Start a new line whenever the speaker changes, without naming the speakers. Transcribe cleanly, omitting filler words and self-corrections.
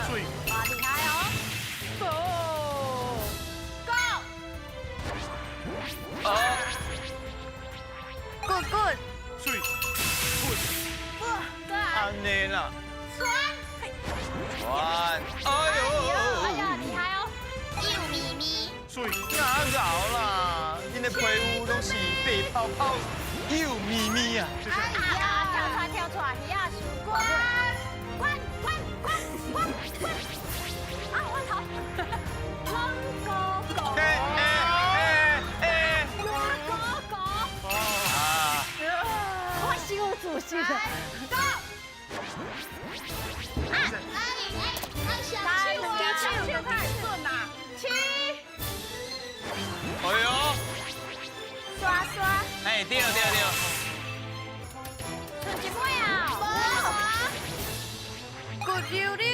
媠。
哇，厲害哦！Go Go！
哦，
Good good。
媠。
過來。
按呢啦。
轉。
哇，哎呦，
哎呀，厲害哦！
幼咪咪。
媠。
哪搞啦？恁的皮膚攏是白泡泡，幼咪咪啊！
哎呀，跳出來跳出來，魚仔收關關關關關關。啊，我頭。攏哥哥。
哎哎哎哎！
攏哥哥。
啊！
我傷自信了。Go！
哎哎哎，小
來，兩隻手較會準啦。七。
哎呦！
刷刷。
哎，對對對。
剩一尾啊！骨溜溜。